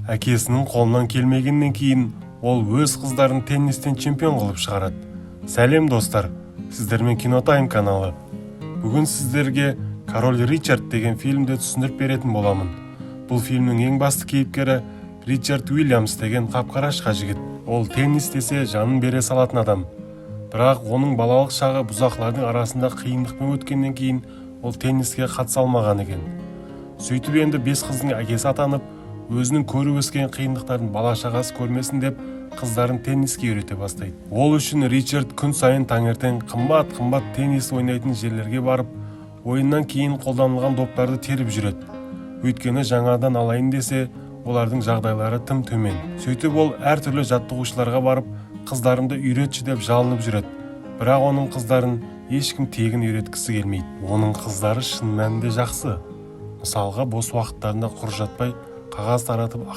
Әкесінің қолынан келмегеннен кейін ол өз қыздарын теннистен чемпион қылып шығарады. Сәлем, достар! Сіздермен Кинотайм каналы. Бүгін сіздерге «Король Ричард» деген фильмді түсіндіріп беретін боламын. Бұл фильмнің ең басты кейіпкері Ричард Уильямс деген қап-қарашқа жігіт. Ол теннис десе, жанын бере салатын адам. Бірақ оның балалық шағы бұзақылардың арасында қиындықпен өткеннен кейін ол тенниске қатыса алмаған екен. Сөйтіп, енді бес қыздың әкесі атанып, өзінің көріп өскен қиындықтарын бала шағасы көрмесін деп, қыздарын тенниске үйрете бастайды. Ол үшін Ричард күн сайын таңертең қымбат қымбат теннис ойнайтын жерлерге барып, ойыннан кейін қолданылған доптарды теріп жүреді. Өйткені жаңадан алайын десе, олардың жағдайлары тым төмен. Сөйтіп, ол әртүрлі жаттығушыларға барып, қыздарымды үйретші деп жалынып жүреді. Бірақ оның қыздарын ешкім тегін үйреткісі келмейді. Оның қыздары шын мәнінде жақсы. Мысалға, бос уақыттарында құр жатпай, қағаз таратып, ақша